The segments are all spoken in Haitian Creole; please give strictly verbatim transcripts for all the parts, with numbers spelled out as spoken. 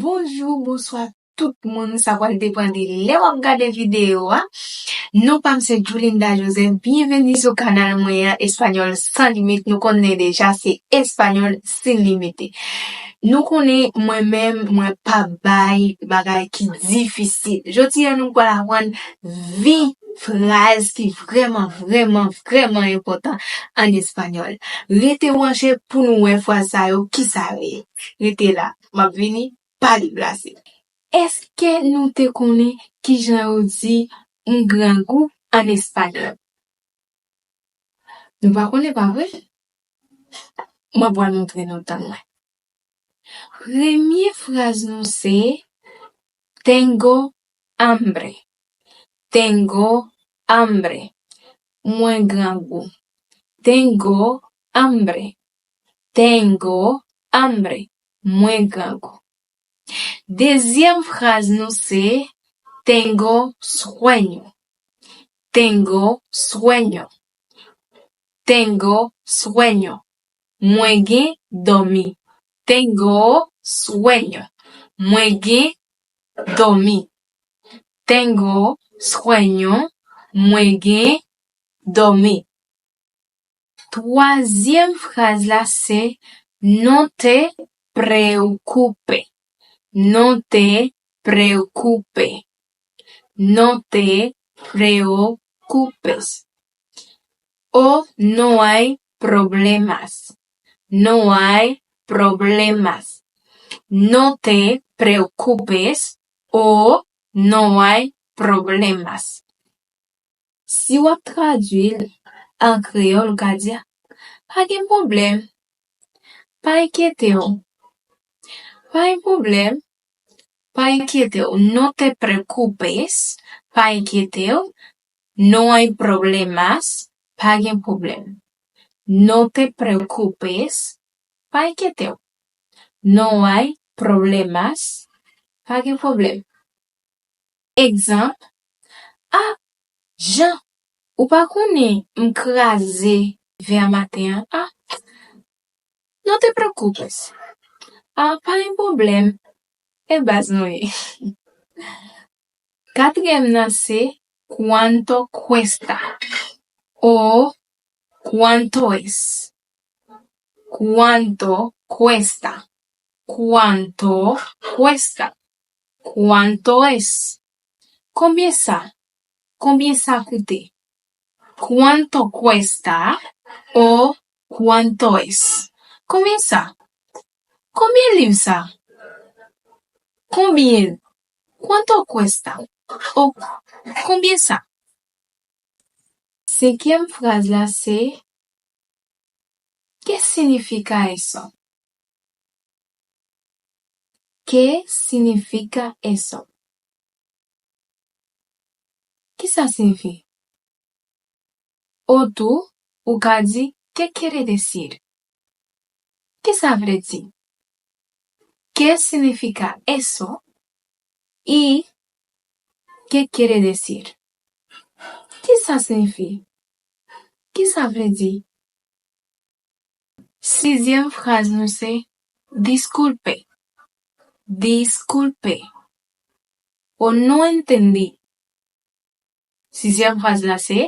Bonjou, bonswa tout moun, sa pral depann de lè w ap gade videyo a. Non pa m se Julinda Joseph, byenveni sou kanal mwen an, Espanyòl San Limit. Nou konnen deja, se Espanyòl Sin Limite. Nou konnen mwen menm, mwen pa bay bagay ki difisil. Jodi a, nou pral aprann vin fraz ki vrèman, vrèman, vrèman enpòtan an espanyòl. Rete branche pou nou wè fraz sa yo, ki sa yo ye. Rete la, m ap vini, pa deplase. Èske nou te konnen kijan yo di "m grangou" an espanyòl? Nou pa konnen, pa vre? Mwen pral montre nou, tann mwen. Premye fraz nou se "Tengo hambre". "Tengo hambre". Mwen grangou. "Tengo hambre". "Tengo hambre". Mwen grangou. Dezyèm fraz nou se "Tengo sueño". "Tengo sueño". "Tengo sueño". Mwen gen dòmi. "Tengo sueño". Mwen gen dòmi. "Tengo sueño". Mwen gen dòmi. Twazyèm fraz la se "No te preocupe". "No te preocupe". "No te preocupes". "O no hay problemas". "No hay problemas". "No te preocupes". "O no hay problemas". Si w ap tradui l an kreyòl, ou ka di, "Pa gen pwoblèm. Pa enkyete w. Pa gen pwoblèm. Pa enkyete w. No te preocupes. Pa enkyete w. No hay problemas. Pa gen pwoblèm. No te preocupes. Pa enkyete w. No hay problemas. Pa gen pwoblèm." Egzanp, "A, Jan, ou pa konnen m kraze vè a maten an, a? No te preocupes. A, pa gen pwoblèm. E baz nou ye." Katriyèm nan se "Cuánto cuesta?" "O cuánto es?" "Cuánto cuesta?" "Cuánto cuesta?" "Cuánto es?" "Konbyen sa?" "Konbyen sa koute?" "Cuánto cuesta?" "O cuánto es?" "Konbyen sa?" "Konbyen liv sa?" "Konbyen?" "Cuánto cuesta?" "O, konbyen sa?" Senkyèm fraz la se, "¿Qué significa eso?" "¿Qué significa eso?" Kisa siyifi? Otou, ou ka di, "¿Qué quiere decir?" Kisa vle di? "¿Qué significa eso?" Y "¿Qué quiere decir?" Kisa siyifi? Kisa vle di? Sizyèm fraz nou se, "Disculpe. Disculpe." "O no entendí." Sizyèm fraz la se,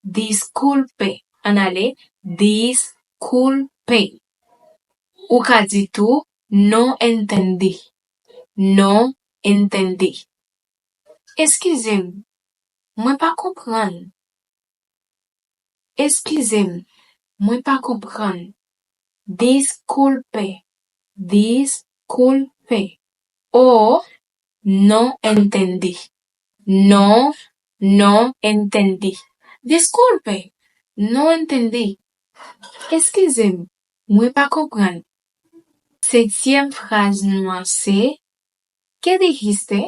"Disculpe." Ann ale, "Disculpe." Ou ka di tou, "No entendí." "No entendí." "Eskize m, mwen pa konprann." "Eskize m, mwen pa konprann." "Disculpe. Disculpe." "O no entendí." "No, no entendí." "Disculpe. No entendí." "Eskize m, mwen pa konprann." Setyèm fraz nou an se, "¿Qué dijiste?"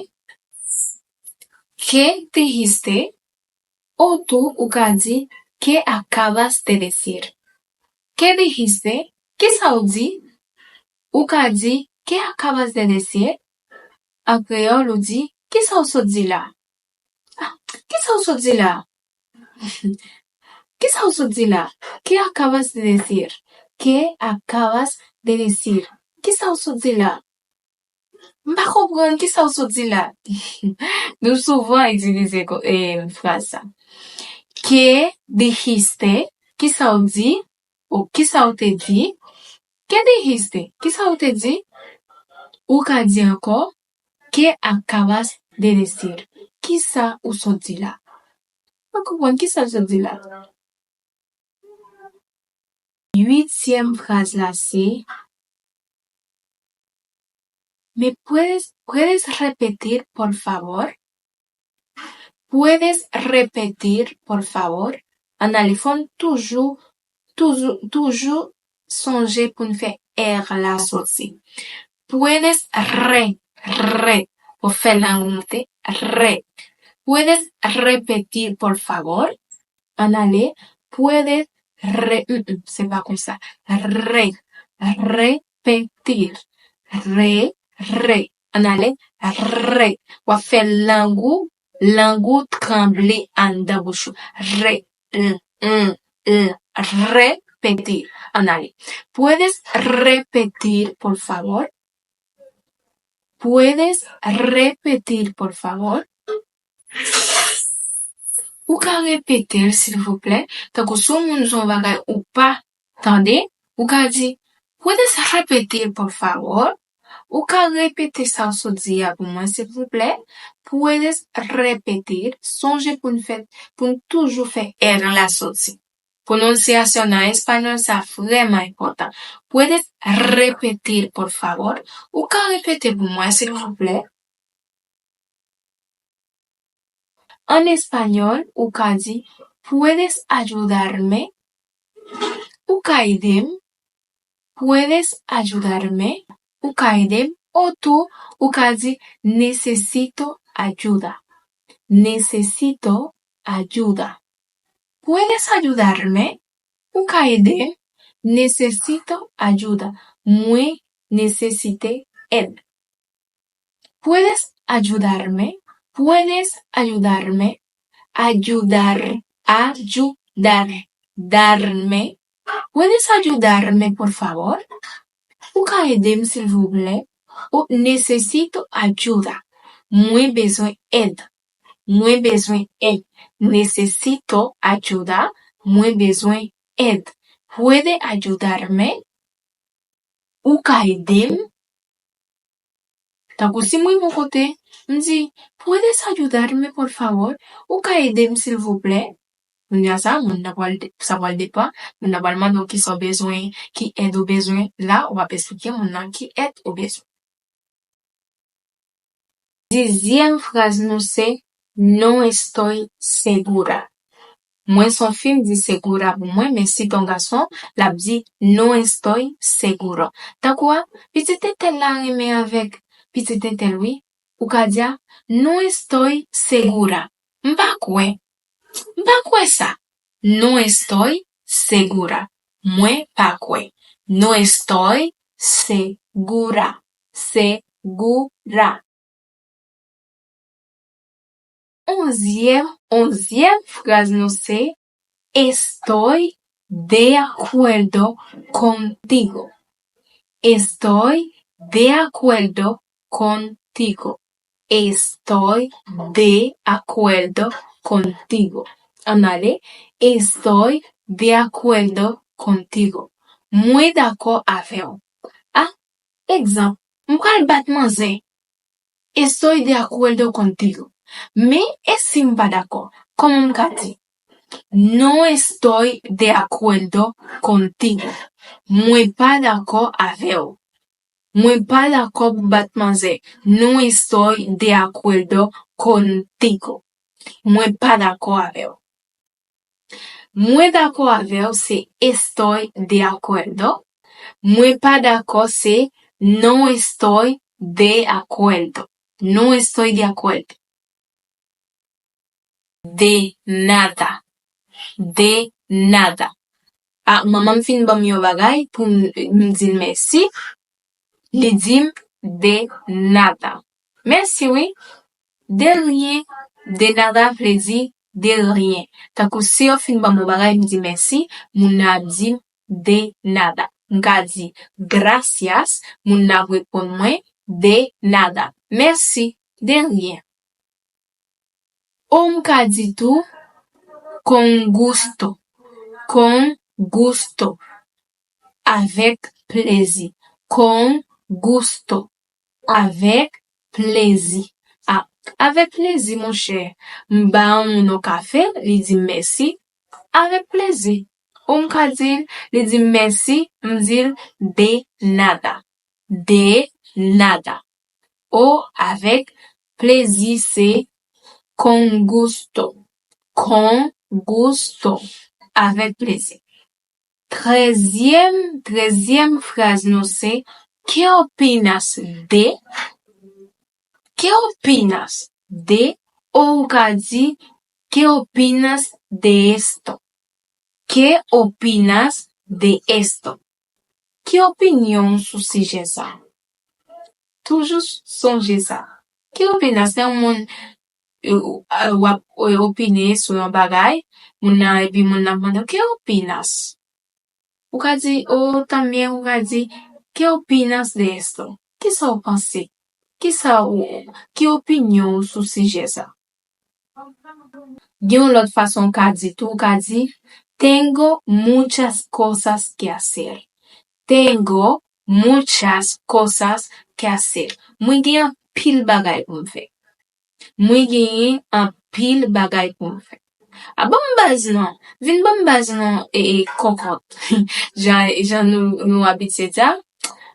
"¿Qué dijiste?" Otou, ou ka di, "¿Qué acabas de decir?" "¿Qué dijiste?" Kisa w di? Ou ka di, "¿Qué acabas de decir?" An kreyòl, ou di, "Kisa w sot di la?" Ah, kisa w sot di la? Kisa w sot di la? "¿Qué acabas de decir?" "¿Qué acabas de decir?" Kisa w sot di la? M pa konprann kisa w sot di la. Nou souvan itilize ko- e, fraz sa. ¿Qué dijiste? Kisa w di? Ou kisa w te di? ¿Qué dijiste? Kisa w te di? Ou ka di ankò, ¿qué acabas de decir? Kisa ou sot di la? M pa konprann kisa l sot di la. Uityèm fraz la se, ¿Me puedes, puedes repetir, por favor? ¿Puedes repetir, por favor? Ann ale, fò n toujou, toujou, toujou sonje pou n fè R la soti. ¿Puedes re, re, pou fè lang monte, re. ¿Puedes repetir, por favor? Ann ale, ¿puedes re, mm, mm, se pa konsa. Re, repetir. Re, re. Ann ale, re. W ap fè lang ou, lang ou tranble anndan bouch ou. Re, l, l, l, repetir. Ann ale. ¿Puedes repetir, por favor? ¿Puedes repetir, por favor? Ou ka repete l, silvouplè? Tankou si yon moun di w yon bagay ou pa tande, ou ka di, ¿Puedes repetir, por favor? Ou ka repete sa w sot di a pou mwen, silvouplè? ¿Puedes repetir? Sonje pou n fè, pou n toujou fè R la soti. Pwononsyasyon nan espanyòl sa vrèman enpòtan. ¿Puedes repetir, por favor? Ou ka repete pou mwen, silvouplè? An espanyòl, ou ka di, ¿Puedes ayudarme? Ou ka ede m? ¿Puedes ayudarme? Ou ka ede m? Otou, ou ka di, Necesito ayuda. Necesito ayuda. ¿Puedes ayudarme? Ou ka ede m? Necesito ayuda. Mwen nesesite èd. ¿Puedes ayudarme? ¿Puedes ayudarme? Ayudar, ayudar, darme. ¿Puedes ayudarme, por favor? Ou ka ede m, silvouplè? Ou necesito ayuda. Mwen bezwen èd. Mwen bezwen èd. Necesito ayuda. Mwen bezwen èd. ¿Puede ayudarme? Ou ka ede m? Tankou si m rive yon kote, m di, ¿Puedes ayudarme, por favor? Ou ka ede m, silvouplè? Kounye a sa, moun nan pral de-, sa pral depann, moun nan pral mande w kisa w bezwen, ki èd ou bezwen. La, w ap esplike moun nan ki èd ou bezwen. Dizyèm fraz nou se, No estoy segura. Mwen se yon fi, m di segura pou mwen, men si t yon gason, l ap di, No estoy seguro. Tankou a, pitit entèl la renmen avèk pitit entèl, wi. Ou ka di a, No estoy segura. M pa kwè. M pa kwè sa. No estoy segura. Mwen pa kwè. No estoy segura. Segura. Onzyèm, onzyèm fraz nou se, Estoy de acuerdo contigo. Estoy de acuerdo contigo. Estoy de acuerdo contigo. Ann ale, Estoy de acuerdo contigo. Mwen dakò avè w. A, egzanp, m pral bat manzè. Estoy de acuerdo contigo. Men, e si m pa dakò? Kòman m ka di? No estoy de acuerdo contigo. Mwen pa dakò avè w. Mwen pa dakò pou bat manzè. No estoy de acuerdo contigo. Mwen pa dakò avè w. Mwen dakò avè w se estoy de acuerdo. Mwen pa dakò se no estoy de acuerdo. No estoy de acuerdo. De nada. De nada. A, manman m fin ban m yon bagay pou m, m di l mèsi. Li di m de nada. Mèsi, wi. De rien. De nada vle di de rien. Tankou si yo fin ban m yon bagay, m di mèsi, moun nan ap di m de nada. M ka di gracias, moun nan ap reponn mwen De nada. Mèsi. De rien. Ou m ka di tou, con gusto. Con gusto. Avèk plezi. Con gusto. Avèk plezi. A, avèk plezi, monchè. M ba yon moun yon kafe, li di m mèsi. Avèk plezi. Ou m ka di l, li di m mèsi, m di l de nada. De nada. O avèk plezi se con gusto. Con gusto. Avèk plezi. Trèzyèm, trèzyèm fraz nou se, ¿qué opinas de? ¿Qué opinas de? Ou ka di, ¿qué opinas de esto? ¿Qué opinas de esto? Ki opinyon w sou sijè sa? Toujou sonje sa. ¿Qué opinas? Lè yon moun, euh, w ap, euh, opine sou yon bagay, moun nan, epi moun nan ap mande w, ¿qué opinas? Ou ka di, o también ou ka di, ¿qué opinas de esto? Kisa w panse? Kisa ou, ki opinyon w sou sijè sa? Gen yon lòt fason w ka di tou, ou ka di, Tengo muchas cosas que hacer. Tengo muchas cosas que hacer. Mwen gen anpil bagay pou m fè. Mwen genyen anpil bagay pou m fè. A, ban m baz non. Vin ban m baz non, e, e, kòkòt. Jan, jan nou, nou abitye di a.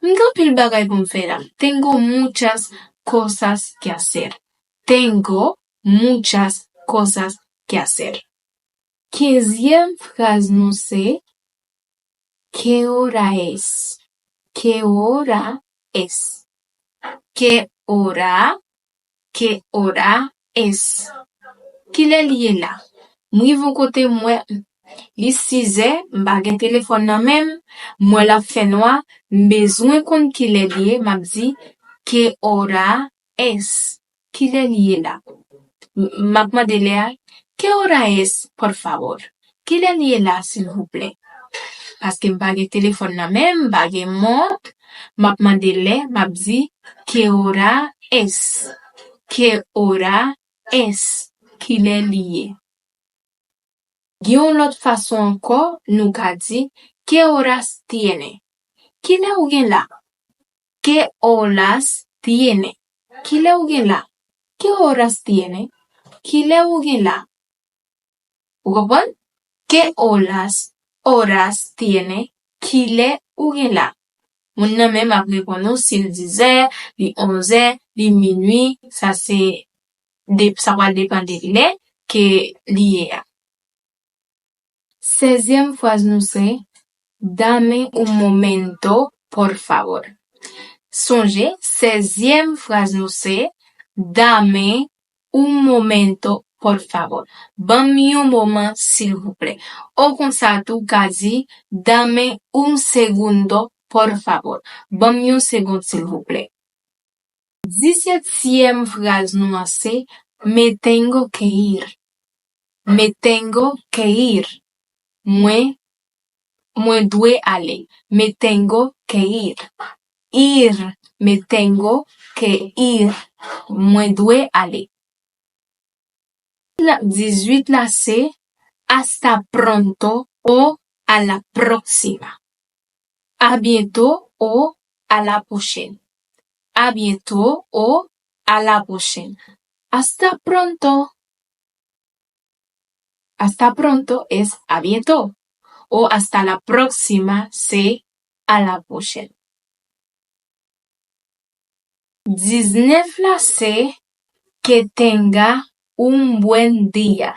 M gen anpil bagay pou m fè la. Tengo muchas cosas que hacer. Tengo muchas cosas que hacer. Kenzyèm fraz nou se, ¿Qué hora es? ¿Qué hora es? ¿Qué hora? ¿Qué hora es? Kilè li ye la? M rive yon kote, m wè li sizè, m pa gen telefòn nan men m, m wè l ap fè nwa, m bezwen konn kilè li ye, m ap di, ¿Qué hora es? Kilè li ye la? M, m ap mande lè a, ¿Qué hora es, por favor? Kilè li ye la, silvouplè? Paske m pa gen telefòn nan men m, m pa gen mont, m ap mande lè, m ap di, ¿Qué hora es? ¿Qué hora es? Kilè li ye? Gen yon lòt fason ankò, nou ka di, ¿Qué horas tiene? Kilè ou gen la? ¿Qué horas tiene? Kilè ou gen la? ¿Qué horas tiene? Kilè ou gen la? Ou konprann? ¿Qué horas, horas tiene? Kilè ou gen la? Moun nan menm ap reponn ou si l dizè, li onzè, li minui, sa se de, sa pral depann de lè ke li ye a. Sèzyèm fraz nou se, Dame un momento, por favor. Sonje, sèzyèm fraz nou se, Dame un momento, por favor. Ban m yon moman, silvouplè. Ou konsa tou ka di, Dame un segundo, por favor. Ban m yon segond, silvouplè. Disetyèm fraz nou an se, Me tengo que ir. Me tengo que ir. Mwen, mwen dwe ale. Me tengo que ir. Ir, me tengo que ir. Mwen dwe ale. Dizwit la se, Hasta pronto o a la próxima. A byento o a la pwochèn. A byento o a la pwochèn. Hasta pronto. Hasta pronto es a byento. O hasta la próxima se a la pwochèn. Diznèf la se, Que tenga un buen día.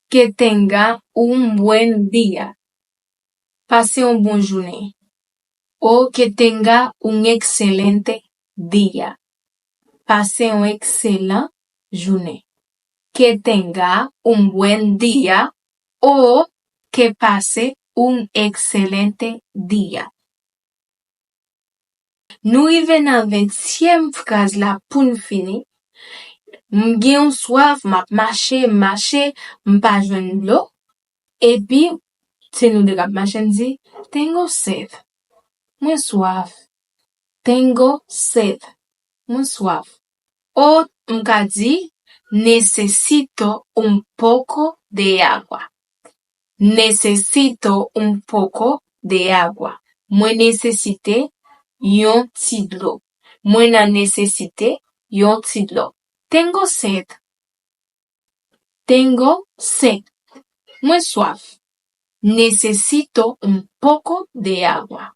Que tenga un buen día. Pase yon bon jounen. O que tenga un excelente día. Pase yon ekselan jounen. Que tenga un buen día o que pase un excelente día. Nou rive nan ventyèm fraz la pou n fini. M gen yon swaf, m ap mache, m mache, m pa jwenn dlo. Epi, se nou de k ap mache, n di, Tengo sed. Mwen swaf. Tengo sed. Mwen swaf. O, m ka di, necesito un poco de agua. Necesito un poco de agua. Mwen nesesite yon ti dlo. Mwen nan nesesite yon ti dlo. Tengo sed. Tengo sed. Mwen swaf. Necesito un poco de agua.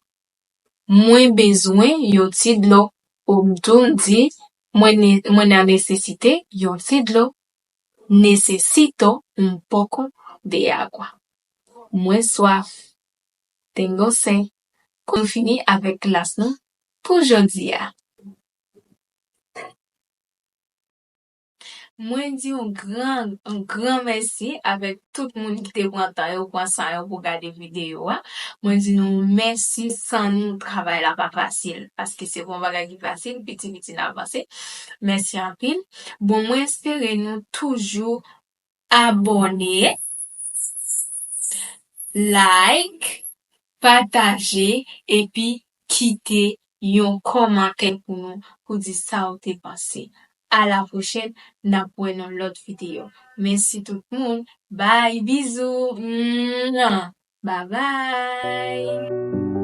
Mwen bezwen yon ti dlo. Ou m tou m di, mwen ne-, mwen nan nesesite yon ti dlo. Necesito un poco de agua. Mwen swaf. Tengo sed. Kon nou fini avèk klas nou pou jodi a. Mwen di yon gran, yon gran mèsi avèk tout moun ki te pran tan yo, pran san yo pou gade videyo a. Mwen di nou mèsi, san nou, travay la pa fasil, paske se pa yon bagay ki fasil, piti piti n avanse. Mèsi anpil. Bon, mwen espere nou toujou abòne, like, pataje, epi kite yon kòmantè pou nou, pou di sa ou te panse. A la pwochèn, n ap wè nan lòt videyo. Mèsi tout moun. Bye, bizou. Mwa. Bye bye.